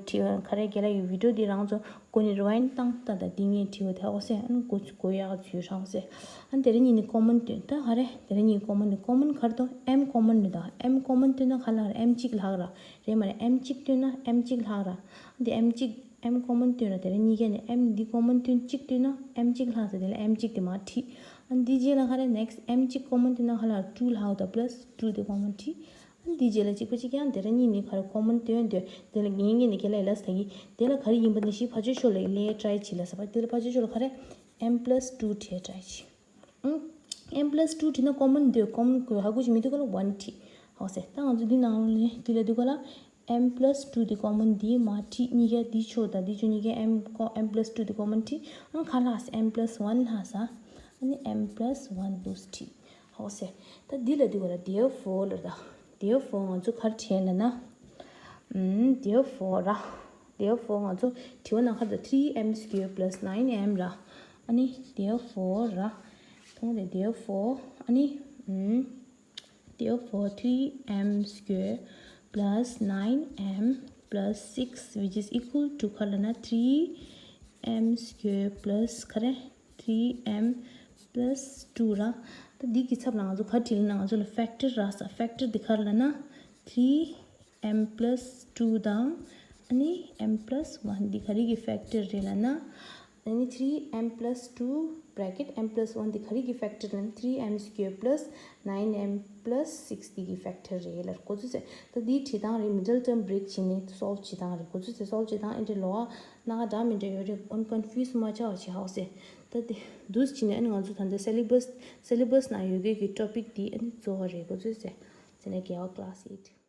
དྲི་ག་རེ་རྒྱལ་ལ་ཡི་video འདི་རང་ཚོ་མགོ་ནས་rewind བཏང་ད། ད་འདི་ངས་དྲི་བ་དེ་ཧ་གོ་སེ། ཨ་ནི་མགོ་མགོ་ཡག་ཚུལ་རང་སེ། ཨ་ནི་དེ་རིང་ཉིན་ནི་common སྟོན་ད། ག་རེ་དེ་རིང་ཉིན་common ནི་common ག་རེ་དང་m common ནི་ད་m common སྟོན་ན་ག་ལ་ར་m གཅིག་ལྷག་ར། རེད་མ་རེད། m གཅིག་སྟོན་ན་m གཅིག་ལྷག་ར། ཨ་འདི་m གཅིག m common སྟོན་ར། དེ་རིང་གཉིས་ཀ་ནས་m འདི་common སྟོན་གཅིག་སྟོན་ན་m གཅིག་ལྷག་ས། དེ་ལ་m གཅིག་དེ་མར་ཁྲིད། ཨ་འདི་རྗེས་ལ་ག་རེ་next m གཅིག་common སྟོན་ན་ག་ལ་ར་two ལྷག་ད་plus two དེ་common ཁྲིད། ཨ་འདི་རྗེས་ལ་གཅིག་པ་གཅིག་རྐྱང་དེ་ར་གཉིས་ནི་ག་རེ་common སྟོན་སྟོན་དེ་ལ་ངེས་ངེས་ནི་རྒྱལ་ལ་ཡི་ལ་ས་གི་དེ་ལ་ག་རེ་ཡིན་པ་ནི་ཤི་ཕ་ཆོས་ཤོ་ལ་ལས་try བྱེད་ལ་ས་པ། དེ་ལ་ཕ་ཆོས་ཤོ་ལ་ག་རེ་m plus two བྲིས་try བྱེད། ཨང་། m plus two བྲིས་ན་common འདོད་common ཧ་གོ་ཞིག་མི་འདུག་ག་ལ་one བྲིས། ཧོ་སེ་ད་ང་ཚོ་འདི་ནང་ལ་འདི་ལ་འདུག་ག་ལ་m plus two དེ་common འདི་མ་བྲིས། གཉིས་ཀ་འདི་ཆོ་ད་འདི་ཆོ་གཉིས་ཀ་m co- m plus two དེ་common བྲིས། ཨང་ག་ལ་ས་m plus one ལྷག་ས། ཨ་ནི་m plus one འདུག་བྲིས། ཧོ་སེ་ད་འདི་ལ་འདུག་ག་ལ་therefore ལ་ད། therefore ང་ཚོ་ག་རེ་བྲིས་ལ་ན། ཨམ། therefore ར། therefore ང་ཚོ་དྲི་བ་ནང་ཁ་ད་three m square plus nine m ར། ཨ་ནི་therefore ར། མཐོང་རེད། therefore ཨ་ནི་ཨམ། therefore three m square plus nine m plus six which is equal to ག་ལ་ན་three m square plus ག་རེ་three m plus two ར། ད་འདི་གི་ཚབ་ལ་ང་ཚོ་ག་བྲིས་ལ་ན་ང་ཚོ་ལ་factor རག་ས། factor འདི་ག་རེ་ལ་ན་three m plus two དང་ཨ་ནི་m plus one འདི་ག་རེ་གི་factor རེད་ལ་ན། ཨ་ནི་three m plus two bracket m plus one འདི་ག་རེ་གི་factor ལ་ན་three m square plus nine m plus six འདི་གི་factor རེད་ལ་གོ་ཚོད་ཟེར། ད་འདི་བྲིས་སྟངས་རེད། middle term break བྱས་ནས་solve བྱེད་སྟངས་རེད། གོ་ཚོད་ཟེར། solve བྱེད་སྟངས་ཨེ་འདྲ་ལོ་ཨ། སྣ་ཁ་འདྲ་མི་འདྲ་ཡོད་རེད། ཨོན་confuse མ་ཆགས་པ་བྱེད་ཧའོ་སེ། ད་དེ་འདུག་བྱས་ནས་ཨ་ནི་ང་ཚོ་ད་ལྟ་syllabus syllabus ནང་ཡོད་མཁན་གྱི་topic དེ་ཨ་ནི་གཙོ་བོ་རེད་གོ་ཚོད་ཟེར། ཟེར་ནས་རྒྱལ་བ་class eight